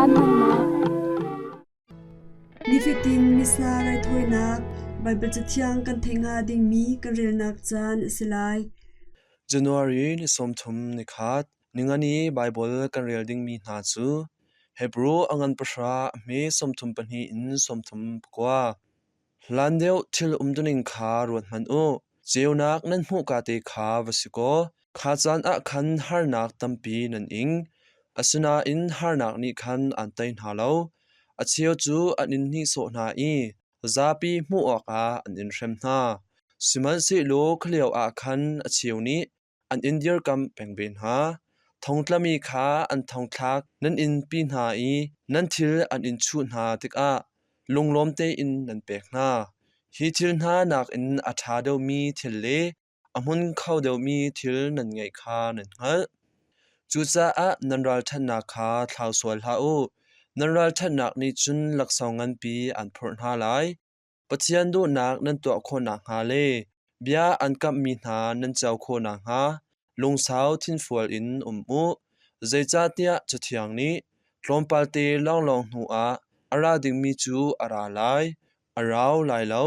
Caan hmannak. Nifatin Missa raithawinak Baibal Cathiang kan theih hnga dingmi kan relnak caan a si lai. January ni 30 nikhat ningani Baibal kan rel dingmi hna cu Hebru a ngan pahra a hme 32 in 39. Hlan deuh thil umtuning kha ruat hmanh u. Ceunak nan hmuhkate kha va si kaw, kha caan ah khan harnak tampi nan ing. Asinain harnak nih khan aan tei hna lo. A cheu cu an in nihsawh hna i zapi hmuh awkah an in hrem hna. Sihmanhsehlaw kha lioah khan a cheu nih an in dirkamh peng ve hna. Thongtlami kha an thongthlak nan in pi hna i nan thil an in chuh hna tikah lunglawm tein nan pek hna. Hi thil hna nakin a ṭha deuhmi thil le a hmun kho deuhmi thil nan ngeih kha nan hngalh. Cucaah nan ralṭhatnak kha thlau sual hlah u. Nan ralṭhatnak nih cun laksawng nganpi aan phorh hna lai. Pathian duhnak nan tuah khawh nakhnga le bia an kamhmi hna nan co khawh nakhnga lungsau thinfual in um u. Zeicahtiah Cathiang nih, Tlawmpalte lawnglawng hnuah a ra dingmi cu a ra lai, a rau lai lo.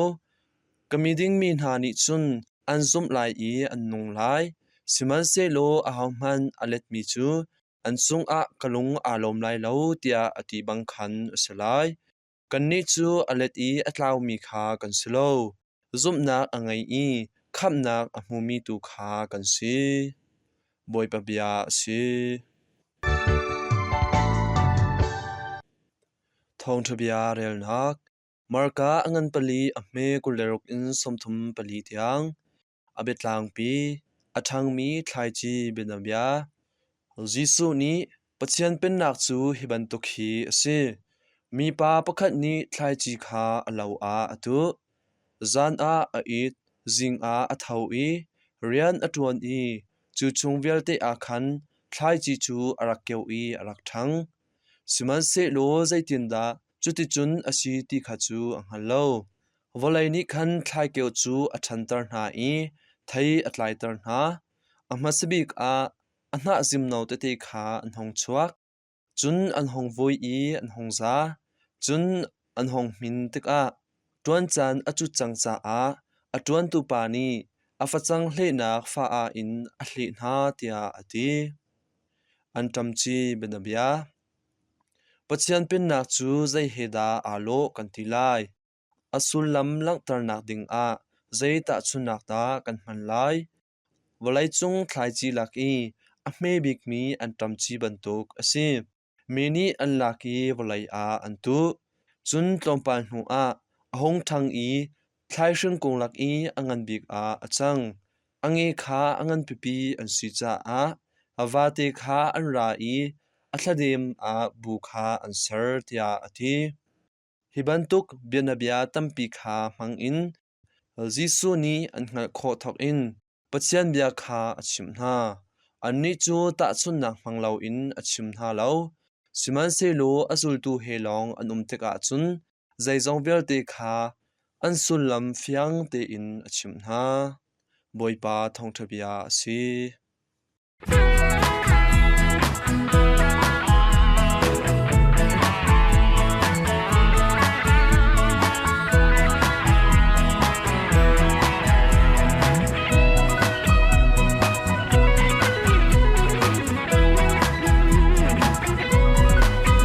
Ka miding mi hna nih cun an zumh lai i an nung lai, sihmanhsehlaw ahohmanh a letmi cu an cungah ka lung aa lawm lai lo, tiah a ti bang khan a si lai. Kannih cu a let i a tlaumi kha kan si lo; zumhnak a ngei i khamhnak a hmumi tu kha kan si. Bawipa bia a si. Thawngṭha bia relnak Marka a ngan pali a hme 26 in 34 tiang. A biatlangpi, a ṭhangmi thlaici bianabia. Jesuh nih Pathian Pennak cu hi bantuk hi a si. Mipa pakhat nih thlaici kha a lo ah a tuh. Zan ah a it, zing ah a tho i rian a ṭuan i cu chung vialte ah khan thlaici cu a rak keuh i a rak ṭhang. Sihmanhsehlaw zeitindah cuticun a si ti kha cu a hngal lo. Vawlei nih khan thlaikeu cu a ṭhanter hna i thei a tlaiter hna. A hmasa bik ah a hnah zimno tete kha an hung chuak, cun an hung vui i an hung za. Cun an hung hmin tikah ṭuan caan a cut cang caah a ṭuantu pa nih a facang hlehnak fa-ah in a hleh hna, tiah a ti. Anṭamci bianabia. Pathian Pennak cu zei he dah aa lawh kan ti lai? A sullam langhternak dingah zei tahchunhnak dah kan hman lai? Vawleicung thlaici lak i a hme bikmi anṭamci bantuk a si. Mi nih an lak i vawlei ah an tuh. Cun tlawmpal hnuah a hung ṭhang i thlaihring kung lak i a ngan bik ah a cang. A nge kha a ngan pipi an si caah a vate kha an ra i a thladem ah bu kha an ser, tiah a ti. Hi bantuk bianabia tampi kha hmangin Jesuh nih an hngalh khawh thawkin Pathian bia kha a chimh hna. Annih cu tahchunhnak hmang loin a chim hna lo. Sihmanhsehlaw a zultu he lawng an um tikah cun zeizong vialte kha an sullam fiang tein a chimh hna. Bawipa thawngṭha bia a si.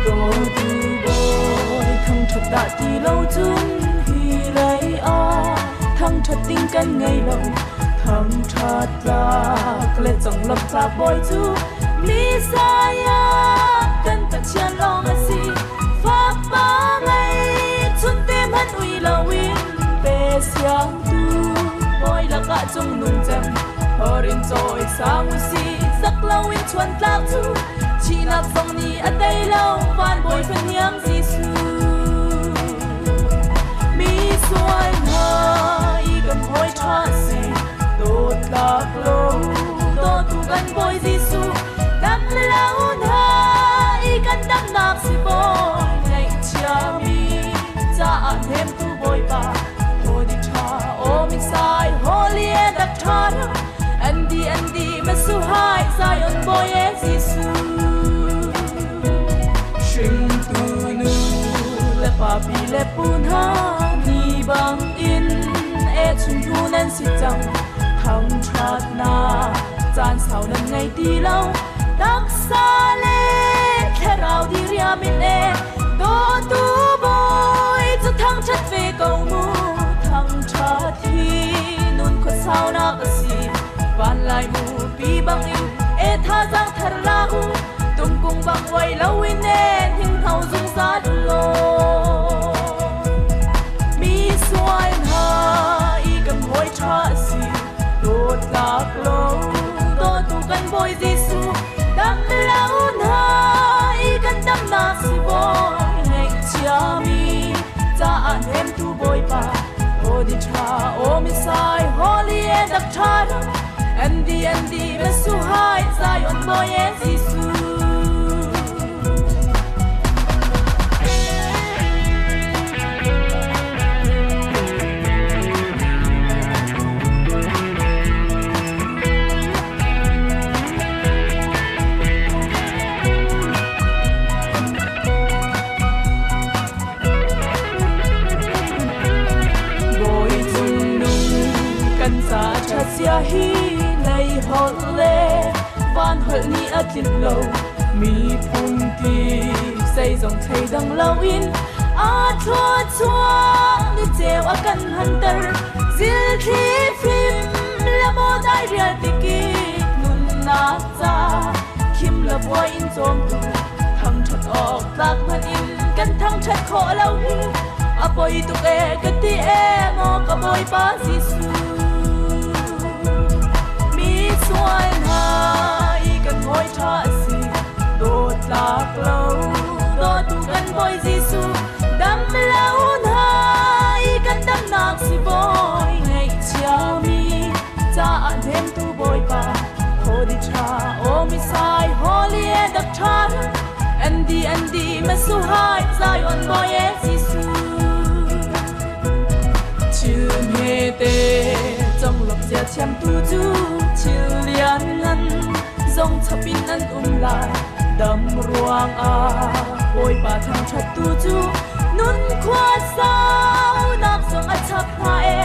Dawtu bawi thangṭhat dah ti lo cun hi lei ah thangṭhat ding kan ngei lo. Thangṭhat tlak le conglawmh tlak bawi cu Messiah kan Pathian lawng a si. Fakpa ngei chunte hmanh ui loin pe siangtu bawi lakah cungnung cem Horin cawi sang usih zak loin chuan tlak cu thihnak zong nih a tei lo van bawi fahniang Jesuh. Mi sual hna i kan hawi ṭha si dawtlak lo dawtu kan bawi Jesuh dam lo hna i kan damnak si bawi ngaihchiami caah hnemtu Bawipa Hodi ṭha aw misai holy dak ṭha Andi andi masuhai Zion bawi Jesuh. le pu hna ni bangin e chung hnu nan si cang. Thangṭhatnak caan sau nan ngei ti lo. Taksa le thlarau diriam in e dawtu bawi cu thangṭhat ve ko mu. Thangṭhat hi nun khuasaunak a si. Van lai mu pi bangin e thazaang thar la u. Tungkung bang uai loin e hninghno zungzal law. Mi sual hna i kan hawi ṭha a si. Dawtlak lo dawtu kan Bawi Jesuh dam lo hna i kan damnak si bawi ngaihchiami caah hnemtu Bawipa aw di ṭha aw misai holy e dak ṭha ram Andy Andy Mesuhai Zion Bawi Jesuh. Bawi cung nung kan ca ṭhat zia hi lei holh le van holh nih a tlinh lo miphun kip zeizong thleidang loin aa thluachuah ni ceu a kan hanter zilthli fim le maw dai rial tikik nunnak ca khim la buai in cawmtu thangṭhat awk tlak hmanh in kan thangṭhat khawh lo hi a poi tuk e ka ti e maw ka Bawipa Jesuh mi sual hna i kan hawi ṭha a si dawtlak lo dawtu kan Bawi Jesuh dam lo hna i kan damnak si bawi ngaihchiami caah hnemtu Bawipa Holy ṭha aw misai holy e dak ṭha Andy Andy masuhai Zion boy e Jesuh Thil hmete conglawmh zia thiamtu cu thil lianngan zong chap in an um lai. Dam ruangah Bawipa thangṭhattu cu nun khua saunak zong a chap hna e.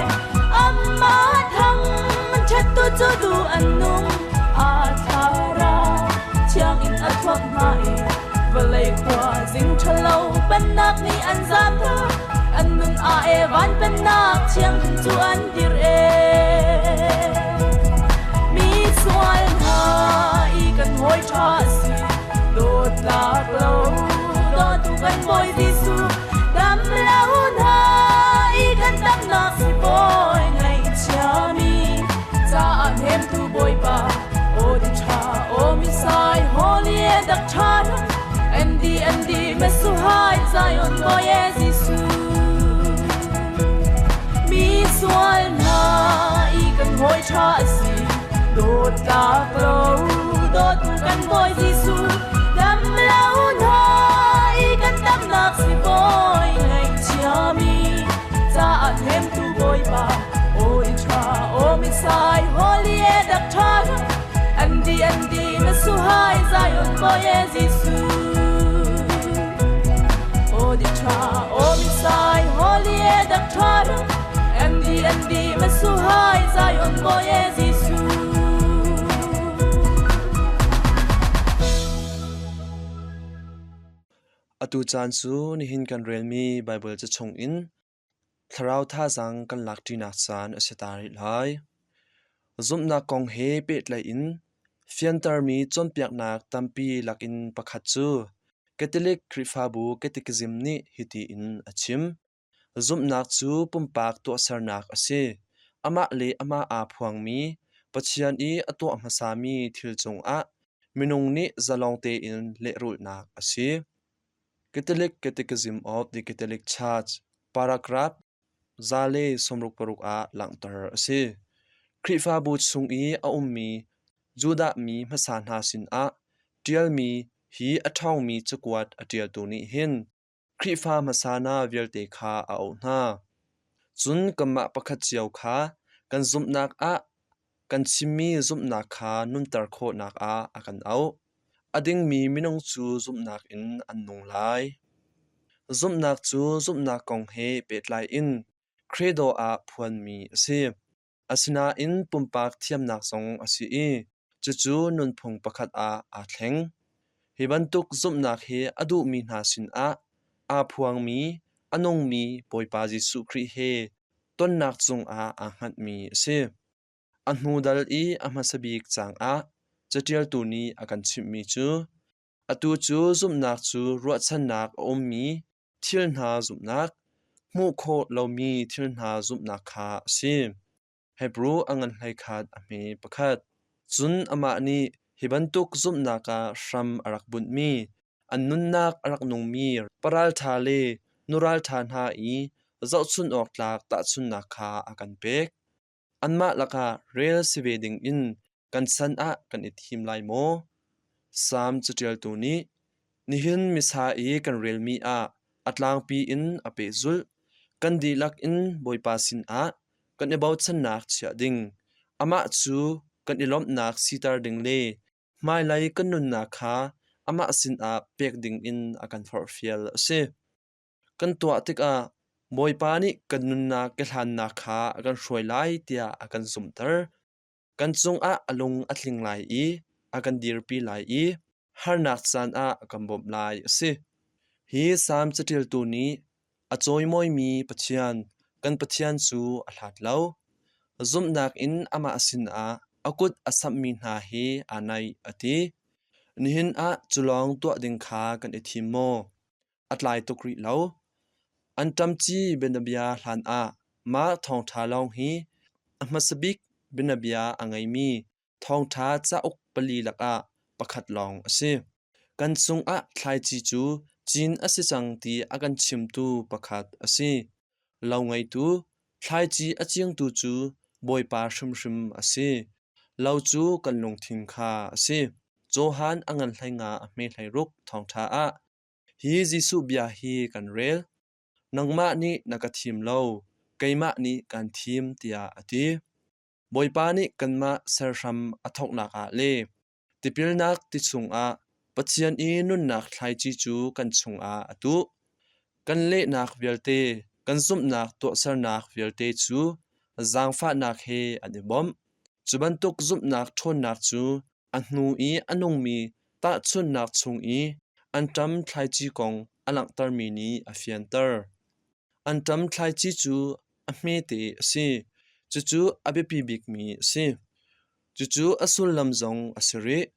Amah thangṭhattu cu duh an nung, aa thlara thiang in a thuak hna i vawlei khua zing ṭhalo pennak nih an zamter. An nun a e van pennak thianghlim cu an dir e. Mi sual hna i kan hawi ṭha a si, dawtlak lo dawtu kan Bawi Jesuh dam lo hna i kan damnak si bawi ngaihchiami caah hnemtu Bawipa aw di ṭha aw misai holy e dak ṭha MD MD Mesuhai Zion Bawi e Jesuh mi sual hna i kan hawi ṭha a si dawtlak lo dawtu kan Bawi Jesuh dam lo hna i kan damnak si bawi ngaihchiami caah hnemtu Bawipa aw i ṭha aw misai holy e dak ṭha Andy Andy Mesuhai Zion Bawi e Jesuh Aw di ṭha aw misai holy e dak ṭha Andy Andy Mesuhai Zion Bawi e Jesuh. Atu caan cu nihin kan relmi Baibal ca chungin Thlarau thazaang kan lakṭinak caan a si ta rih lai. Zumhnak kong he pehtlaih in fiantermi cawnpiaknak tampi lakin pakhat cu Catholic Khrihfabu Catechism nih hiti in a chim: Zumhnak cu pumpak tuahsernak a si. Amah le amah aa phuangmi, Pathian i a tuah hmasami thil cungah minung nih zalong tein lehrulhnak a si. Catholic Catechism of the Catholic Church, paragraph 166 ah langhter a si. Khrihfabu chung i a ummi Judah mi hmasa hna sinah ṭialmi hi a ṭhawngmi cakuat a ṭialtu nih hin Khrihfa hmasa hna vialte kha a auh hna. Cun kanmah pakhat cio kha kan zumhnak ah kan chimmi zumhnak kha nunter khawhnak ah a kan auh. A dingmi minung cu zumhnak in an nung lai. Zumhnak cu zumhnak kong he pehtlai in credo ah phuanmi a si. Asinain pumpak thiamnak zong a si i cucu nunphung pakhat ah aa thleng. Hi bantuk zumhnak hi a duhmi hna sinah aa phuangmi, a nungmi Bawipa Jesuh Khrih he tonnak cungah aa hngatmi a si. A hnu dal i a hmasa bik caang ah caṭialtu nih a kan chimhmi cu atu cu zumhnak cu ruahchannak a ummi thil hna zumhnak, hmuh khawh lomi thil hna zumhnak kha a si. Hebru a ngan hleikhat a hme pakhat. Cun amah nih hi bantuk zumhnak ah hram a rak bunhmi, an nunnak a rak nungmi paralṭha le nuralṭha hna i zohchunh awk tlak tahchunhnak kha a kan pek. Anmah lakah rel si ve dingin kan san ah kan i thim lai maw? Salm caṭialtu nih nihin Missa i kan relmi ah a tlangpi in a pehzulh. Kan dihlak in Bawipa sinah kan i bochannak chiah ding, amah cu kan i lawmhnak siter ding le hmailei kan nunnak kha amah sinah pek dingin a kan forhfial a si. Kan tuah tikah Bawipa nih kan nunnak kehlannak kha a kan hruai lai tiah a kan zumhter. Kan cungah a lung a tling lai i a kan dirpi lai i harnak caan ah a kan bawmh lai a si. Hi salm caṭialtu nih a cawimawimi Pathian, kan Pathian cu a hlat lo. Zumhnak in amah sinah a kut a samhmi hna he aa naih a ti. Nihin ah cu lawng tuah ding kha kan i thim maw? A tlai tuk rih lo. Anṭamci bianabia hlanah mah thawngṭha lawng hi a hmasa bik bianabia a ngeimi thawngṭha cauk pali lakah pakhat lawng a si. Kan cungah thlaici cu cin a si cang ti a kan chimtu pakhat a si. Lo ngeitu, thlaici a cingtu cu Bawipa hrimhrim a si. Lo cu kan lungthin kha a si. Johan a ngan hleinga a hme hleiruk thawngṭha ah Hi Jesuh bia hi kan rel. Nangmah nih na ka thim lo, keimah nih kaan thim tiah a ti. Bawipa nih kanmah serhram a thawknak ah le tipilnak ti chungah Pathian i nunnak thlaici cu kan chungah a tuh. Kan lehnak vialte, kan zumhnak tuahsernak vialte cu zaangfahnak he an i bawmh. Cu bantuk zumhnak ṭhawnnak cu A hnu i a nungmi tahchunhnak chung i anṭam thlaici kong a langhtermi nih a fianter. Anṭam thlaici cu a hmete a si, cucu a biapi bikmi a si. Cucu a sullam zong a si rih.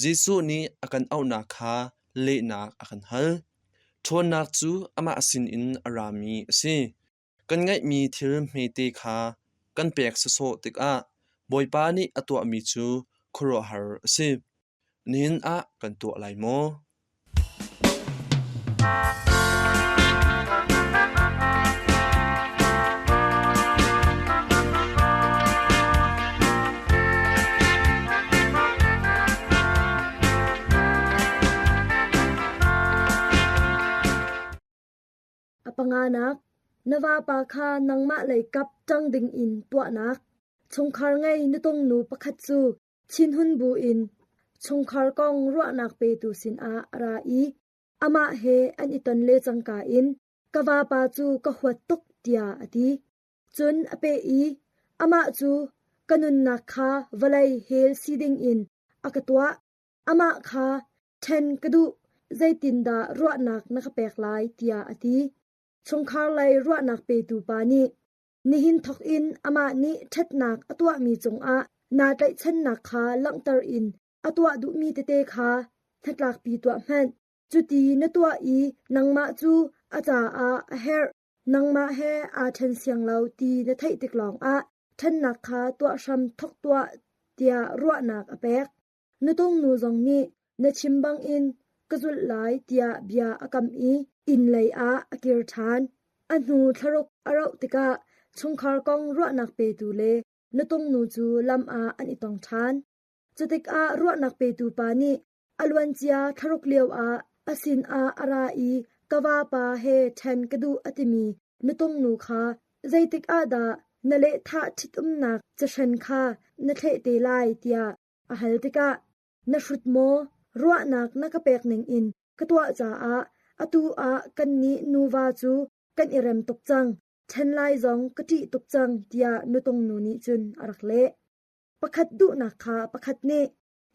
Jesuh nih a kan auhnak kha lehnak a kan hal. Ṭhawnnak cu amah sinin a rami a si. Kan ngeihmi thil hmete kha kan pek sawsawh tikah Bawipa nih a tuahmi cu khuaruahhar a si. Nihin ah kan tuah lai maw? A panganak, na vapa kha nangmah lei kap ṭang dingin tuahnak. Chungkhar ngei nutungnu pakhat cu thinhun buin chungkhar kong ruahnak petu sinah a ra i amah he an i ton le cangka in ka vapa cu ka huat tuk tiah a ti. Cun a peh i amah cu ka nunnak kha vawlei hel si dingin a ka tuah. Amah kha ṭhen ka duh, zeitindah ruahnak na ka pek lai tiah a ti. Chungkhar lei ruahnak petu pa nih nihin thawk in amah nih ṭhatnak a tuahmi cungah naa tlaihchannak kha langhter in a tuah duhmi tete kha hnatlakpi tuah hmanh. Cuti na tuah i nangmah cu a caah a herh, nangmah he aa ṭhen siang lo ti na theih tik lawngah ṭhennak kha tuah hram thawk tuah tiah ruahnak a pek. Nutungnu zong nih na chim bangin ka zulh lai tiah bia a kam i inn lei ah a kir ṭhan. A hnu thlaruk a rauh tikah chungkhar kong ruahnak petu le nutungnu cu lam ah an i tong ṭhan. Cutikah ruahnak petu pa nih a luancia thlaruk lioah a sinah a ra i ka vapa he ṭhen ka duh a timi nutungnu kha zeitik ah dah na lehthah ṭhitumnak cahren kha na thleh te lai tiah a hal tikah na hrut maw ruahnak na ka pek ningin ka tuah caah Atu ah kannih nuva cu kan i rem tuk cang, ṭhen lai zong ka ṭih tuk cang tiah nutung nu nih cun a rak leh. Pakhat duhnak kha pakhat nih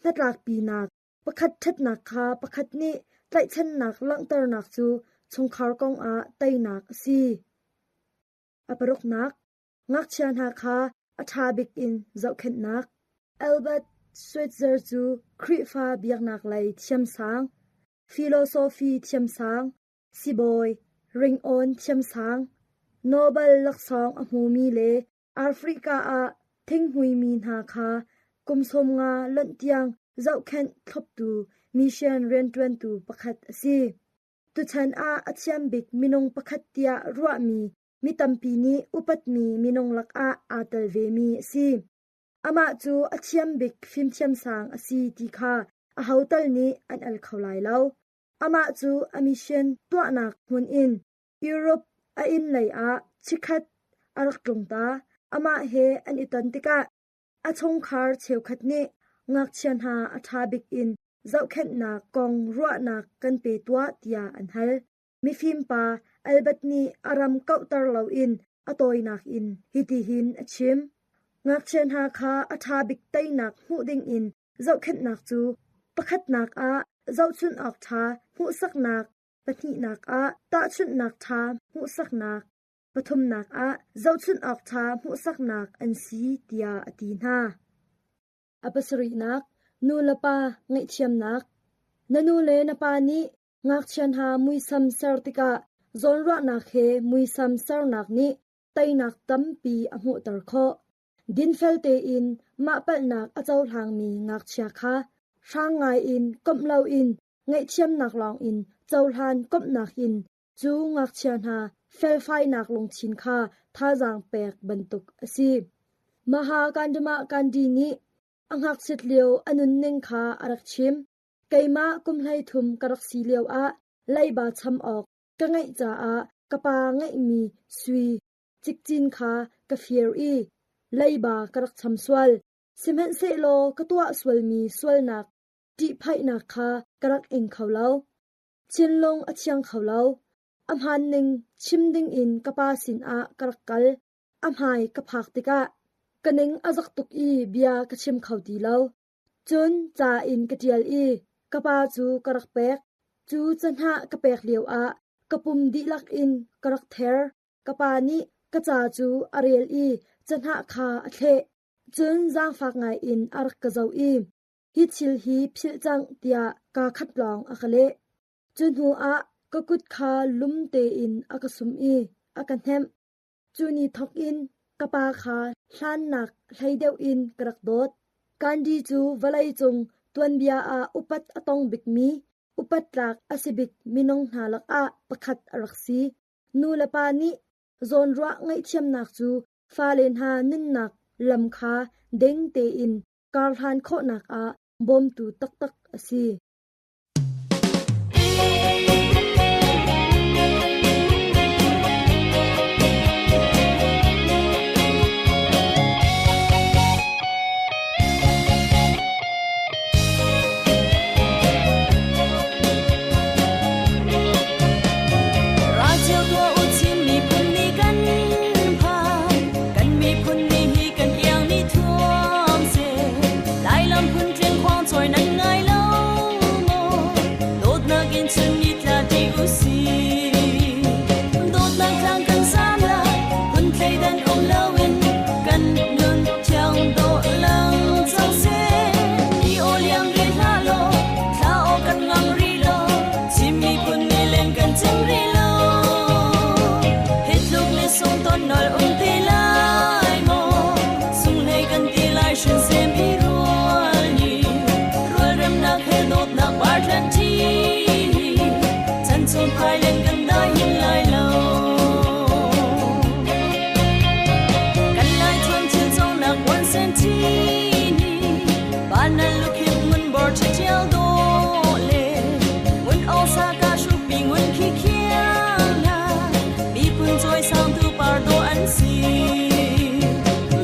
hnatlakpinak, pakhat ṭhatnak kha pakhat nih tlaihchannak langhternak cu chungkhar kongah teinak a si. A paruknak, ngakchia hna kha a ṭha bik in zohkhenhnak. Albert Schweitzer cu Khrihfa biaknak lei thiamsang, philosophy thiamsang, sibawi, ringawn thiamsang, Nobel laksawng a hmumi le Africa ah thinghmuimi hna kha kum 50 lonh tiang zohkhenh thloptu mission rianṭuantu pakhat a si. Tuchan ah a thiam bik minung pakhat tiah ruahmi mi tampi nih upatmi minung lakah aa tel vemi a si. Amah cu a thiam bik fimthiamsang a si ti kha aho tal nih an al kho lai lo. Amah cu a mission tuahnak hmun in Europe a inn lei ah chikkhat a rak tlung ta. Amah he an i ton tikah a chungkhar cheukhat nih ngakchia hna a ṭha bik in zohkhenhnak kong ruahnak kan pe tuah tiah an hal. Mifim pa Albert nih a ram kauhter loin a tawinak in hitihin a chim. Ngakchia hna kha a ṭha bik teinak hmuh dingin zohkhenhnak cu pakhatnak ah zohchunh awk ṭha hmuhsaknak, pahnihnak ah tahchunhnak ṭha hmuhsaknak, pathumnak ah zohchunh awk ṭha hmuhsaknak an si tiah a ti hna. A pasarihnak, nu le pa ngaihthiamnak. Na nu le na pa nih ngakchia hna muisam ser tikah zawnruahnak he muisam sernak nih teinak tampi a hmuhter khawh. Dinfel tein mah palhnak a cohlangmi ngakchia kha hrang ngaiin komh loin ngaihthiamnak lawngin cohlan komhnak in cu ngakchia hna felfainak lungthin kha thazaang pek bantuk a si. Maha Gandhi nih a ngakchiat lio a nunning kha a rak chim. Keimah kum 13 ka rak si lioah leiba cham awk ka ngeih caah ka pa ngeihmi sui cikcin kha ka fir i leiba ka rak cham sual. Sihmanhsehlaw ka tuah sualmi sualnak ṭihphaihnak kha ka rak ing kho lo. Thinlung a thiang kho lo. A hmaan ning chim dingin ka pa sinah ka rak kal. A hmai ka phak tikah ka ning a zak tuk i bia ka chim kho ti lo. Cun ca in ka ṭial i ka pa cu ka rak pek. Cu cahnah ka pek lioah ka pum dihlak in ka rak ther. Ka pa nih ka ca cu a rel i cahnah kha a thleh. Cun zaangfak ngaiin a rak ka zoh i, “Hi thil hi philh cang,” tiah kaa khat lawng a ka leh. Cu hnuah ka kut kha lum tein a ka sum i a ka hnemh. Cu ni thawk in ka pa kha hlannak hlei deuh in ka rak dawt. Gandhi cu vawleicung tuanbia ah upat a tong bikmi, upat tlak a si bik minung hna lakah pakhat a rak si. Nu le pa nih zawnruah ngaihthiamnak cu fale hna nunnak lam kha ding tein karhlan khawhnak ah bawmtu taktak a si. Ralcheu tuah u Chin miphun nih kan phan. Kan miphun nih hi kan iang nih thuam seh. Lailam phun tling khuang cawi nan ngai lo maw? Dawtnak in chun ni tla ti u sih. Dawtnak tlang kan zam lai, phun thleidan um loin kan nun thiang dawh lang cang seh. Hi aw liang rih hlah law, thla aw kan ngang rih lo, Chin miphun nih len kan cim rih lo. Hi tluk le sung ton nawl um te lai maw? Sunghlei kan ti lai hrinsem i rual ni. Rualremnak he dawtnak par tlan ṭi. Chan chung phai len kan dai hin lai lo. Kan lai thuam thil cawngnak puan sen thi ni. Banan lukhim ngun bor ṭhial dawh le ngun awsa ka hrupi ngun khi khiang hna miphun cawisang tu par dawh an si.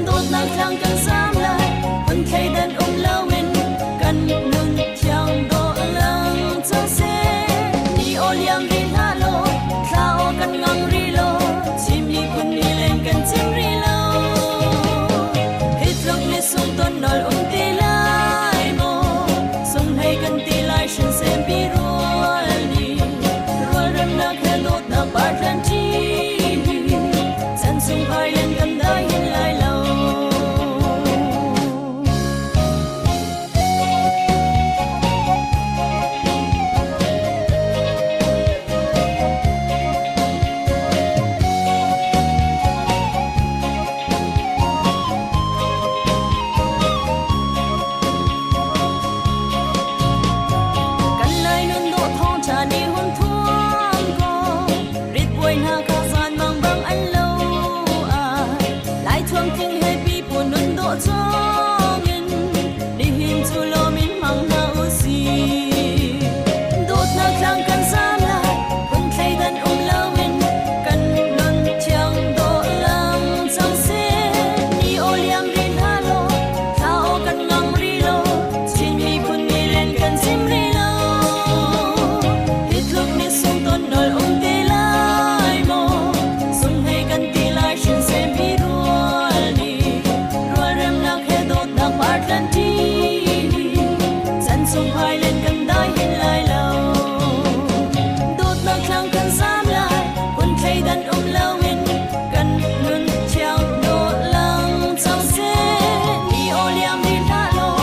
Dawtnak tlang kan zam lai phun thleidan um loin kan nun thiang dawh lang cang seh. lai hrinsempi rual nih rualremnak he dawtnak par tlanṭi chan chung phai len kan dai hin lai lo. Kan lai nun dawh thawngṭha nih hun thuam ko ritpuai hna kha zan mang bang an lo ai lai thuam tling he pipu nun dawh chungin nihin cu lawm in hmang hna u sih dawtnak tlang kan zam lai phun thleidan um loin kan nun thiang dawh lang cang seh ni aw liam rih hna law thla aw kan ngang rih lo Chin miphun ni len kan chim rih lo hi tluk ni sung ton nawl um te lai maw sung hei kan ti lai hrinsem hi rual ni rualremnak he dawtnak par tlan ṭi chan chung phai len kan dai hin lai lo dawtnak thlang kan zam lai hun thleidan um loin kan nun thiang dawh lang cang seh ni aw liam rih hlah law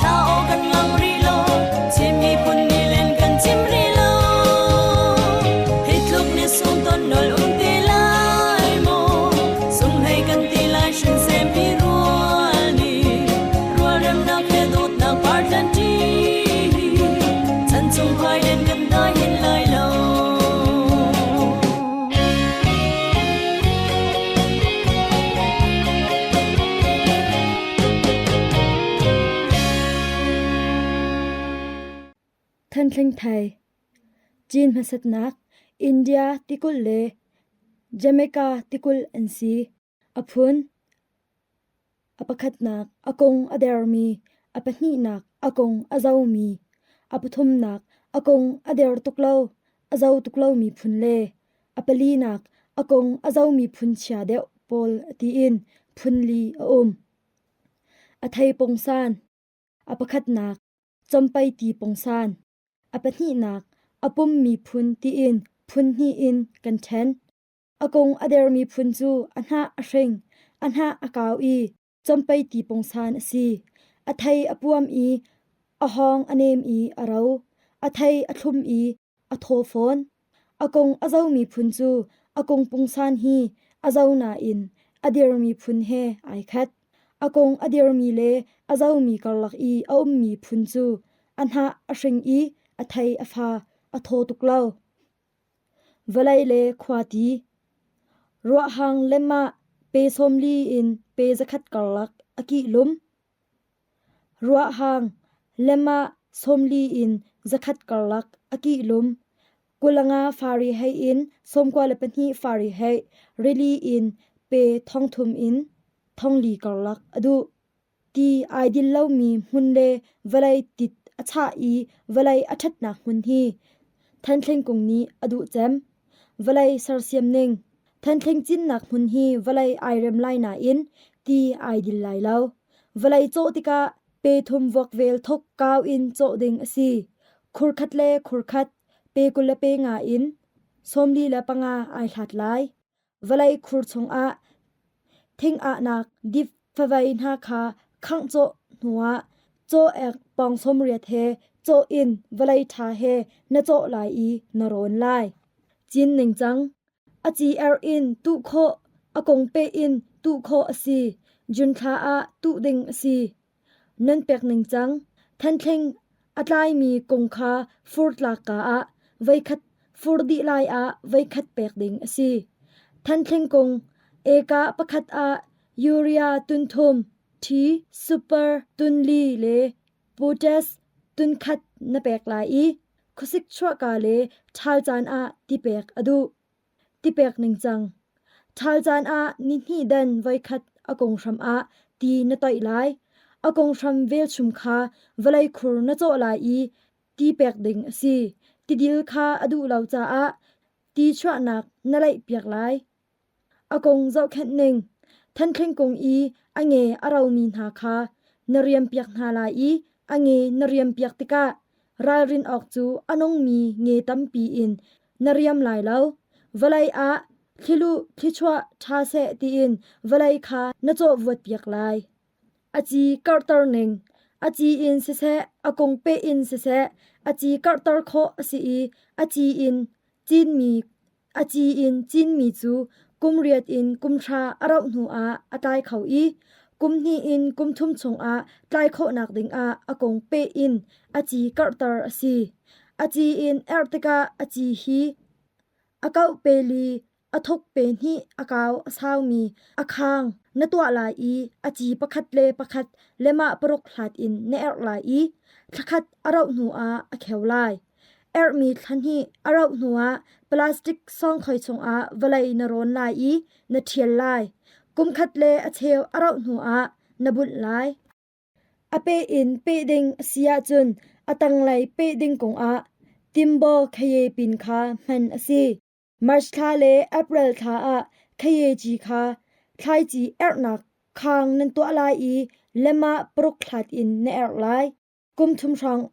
thla aw kan ngang rih lo Chin miphun ni len kan chim rih lo hi tluk ni sung ton nawl um ti lai maw sung hlei kan ti lai hrinsem pi rual ni rualremnak he dawtnak par tlan ṭi chan chung phai len kan dai hin lai lo. Thanthling thai Cin hmasatnak India tikulh le Jamaica tikulh an si. A phun A pakhatnak a kung a dermi, a pahnihnak a kung a zomi, a pathumnak a kung a der tuk lo, a zo tuk lomi phun le a palinak a kung a zomi phun chia deuh pawl tiin phun li a um. A thei pungsan A pakhatnak Cawmpei ti pungsan A pahnihnak a pummi phun tiin phun hnih in kan ṭhen. A kung a dermi phun cu a hnah a hring, a hnah a kau i cawmpei ti pungsan a si. A thei a puam i a hawng a nem i a ro. A thei a thlum i a thaw fawn. A kung a zomi phun cu a kung pungsan hi a zo nain a dirmi phun he ai khat. A kung a dirmi le a zomi karlak i a ummi phun cu a hnah a hring i a thei a fa, a thaw tuk lo. Vawlei le khuati Ruahhang lem ah pe 40 in pe 100 karlak a kih lum. Ruahhang lem ah 40 in 100 karlak a kih lum. 25 Fahrenheit in 92 Fahrenheit rili in pe 3000 in 4000 karlak a duh. Ti ai dil lomi hmun le vawlei tit a chah i vawlei a ṭhatnak hmun hi Thanthling kung nih a duh cem. Vawlei sersiam ning Thanthling cinnak hmun hi vawlei ai rem lai nain ti ai dil lai lo. Vawlei cawh tikah pe thum vuakvel thuk kau in cawh ding a si. Khur khat le khur khat, pe 20 le pe nga in 45 ai hlat lai. Vawlei khur chungah thing ahnak dip favei hna kha khangh cawh hnuah caw-ek pawng 80 he cawh in vawlei ṭha he na cawh lai i na rawn lai. Cin ningcang A ci erh in tuh khawh, a kung peh in tuh khawh a si. June thla ah tuh ding a si. Nan pek ningcang Thanthling a tlaimi kung kha fur tlak ka ah voikhat fur dih lai ah voikhat pek ding a si. Thanthling kung eka pakhat ah urea tun thum, ṭhi, super tun li le potash tun khat na pek lai i khuasik chuahka le ṭhal caan ah ti pek a duh. Ti pek ningcang Ṭhal caan ah nihnih dan voikhat a kung hram ah ti na toih lai. A kung hram velchum kha vawlei khur na cawh lai i ti pek ding a si. Tidil kha a duh lo caah ti chuahnak na laihpiak lai. A kung zohkhenh ning Thanthling kung i a nge a romi hna kha na riampiak hna lai i a nge na riampiak tikah. Ralrin awk cu a nungmi nge tampi in na riam lai lo. Vawlei ah thliluh thlichuah ṭha seh tiin vawlei kha na cawhvuatpiak lai. A ci karhter ning. A ci in siseh, a kung peh in siseh, a ci karhter khawh a si i a ci in cinmi a ci in cinmi cu kum riat in kum hra a rauh hnuah a tlai kho i kum hnih in kum thum chungah tlai khawhnak dingah a kung peh in a ci karhter a si. A ci in erh tikah a ci hi a kauh pe li a thuk pe hnih a kau a saumi a khang na tuah lai i a ci pakhat le pakhat lemah paruk hlat in na erh lai i thlakhat a rauh hnuah a kheu lai. Erhmi thla hnih a rauh hnuah plastic sawngkhoi chungah vawlei na rawn lai i na ṭhial lai. Kumkhat le a cheu a rauh hnuah na bunh lai. A peh in peh ding a si ahcun a tanglei peh ding kongah timbaw khaye pin kha hman a si. March thla le April thla ah khaye-ci kha thlaici erhnak khang nan tuah lai i lemah paruk hlat in na erh lai. Kum thum hrawng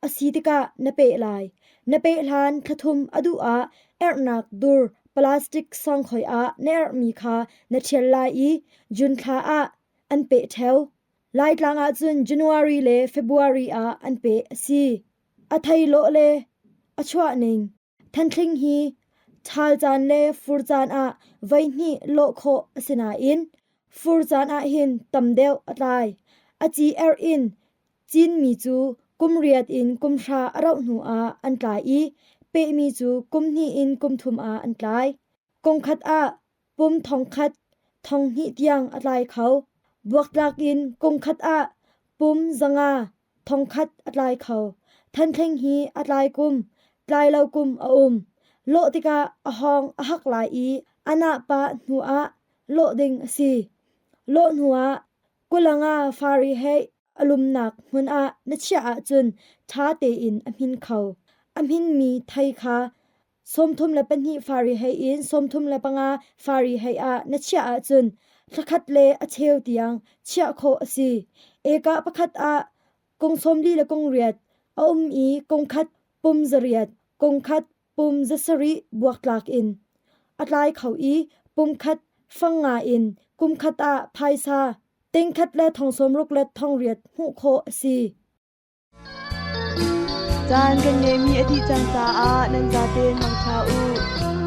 a si tikah na peh lai. Na peh hlan thla thum a duh ah erhnak dur plastic sawngkhoi ah na erhmi kha na ṭhial lai i June thla ah an peh ṭheo. Laitlang ahcun January le February ah an peh a si. A thei lawh le a chuah ning. Thanthling hi ṭhal caan le fur caan ah voihnih lawh khawh a si nain fur caan ah hin tam deuh a tlai. A ci erh in cinmi cu kum riat in kum hra a rauh hnu ah an tlai i pehmi cu kum hnih in kum thum ah an tlai. Kum khat ah pum thongkhat thonghnih tiang a tlai kho. Buaktlak in kum khat ah pum 500 thongkhat a tlai kho. Thanthling hi a tlai kum, tlai lo kum a um. Lawh tikah a hawng a hak lai i a nah pah hnu ah lawh ding a si. Lawh hnu ah kulanga fari hei a lumnak hmun ah na chiah ahcun ṭha tein a hmin kho. A hminmi thei kha 32 Fahrenheit in 35 Fahrenheit ah na chiah ahcun thlakhat le a cheu tiang chiah khawh a si. Eka pakhat ah kung 40 le kung riat a um i kung khat pum zariat, kung khat pum zasarih buaktlak in a tlai kho i pum khat fang nga in kum khat ah phaisa ting khat le thong sawmruk le thong riat hmuh khawh a si. Caan kan ngeihmi a dih cang caah nan zaten mangṭha u.